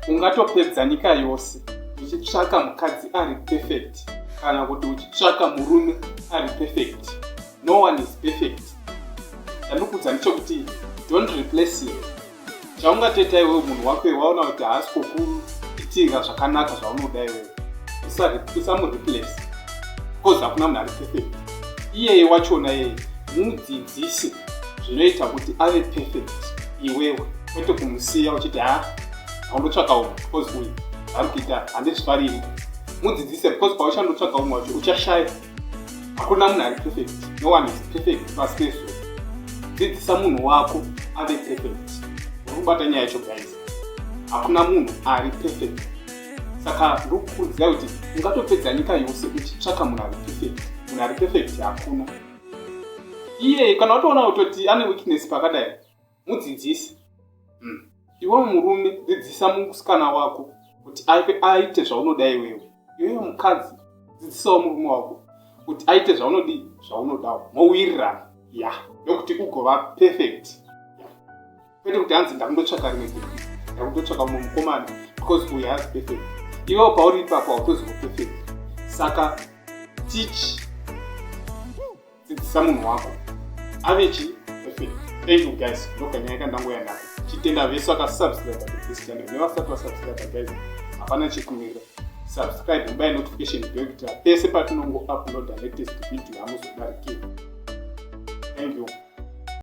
Ungatopedza nyika yose uchitsvaka mukadzi ari perfect kana kuti uchitsvaka murume ari perfect. No one is perfect. Chandikuudza ndechekuti don't replace him. Chaungateta iwewe munhu wako iwe waona kuti haasi kukuitira zvakanaka zvaunoda iwewe, usamureplace because hakuna munhu ari perfect. Iyeye wachona iyeye mudzidzise zvinoita kuti ave perfect iwewe, kwete kumusiya uchiti ha, haundotsvaka umwe because uyu ari kuita handizvifariri. Mudzidzise because pauchandotsvaka umwe wacho uchashaya. Hakuna munhu ari perfect, no one is perfect pasi pezuva. Dzidzisa munhu wako ave perfect. Uri kubata nyaya yacho guys? Hakuna munhu ari perfect, saka ndikukurudzira kuti ungatopedza nyika yose uchitsvaka munhu ari perfect. Munhu ari perfect hakuna. Iye kana watoona kutoti ane weakness pakadai, mudzidzise. Iwe murume, dzidzisa musikana wako kuti aite zvaunoda iwewe. Iwewe mukadzi, dzidzisawo murume wako kuti aite zvaunodii, zvaunodawo, mowirirana ya, ndokuti ugova perfect, kwete kuti hanzi ndakundotsvaka rimwe bhebhi, ndakundotsvaka mumwe mukomana because uyu haasi perfect. Iwewo pauri ipapo hautozivo perfect. Saka teach, dzidzisa munhu wako ave chi perfect. Thank you guys, ndokanyaya kandangoya nako. Chitenda vese vakasubscribe to this channel nevasati vasubscribe. Guys, hapana chekumirira, subscribe, mubaye notification bell kuitira pese patinongo uploada latest video hamuzodarikiri. Thank you.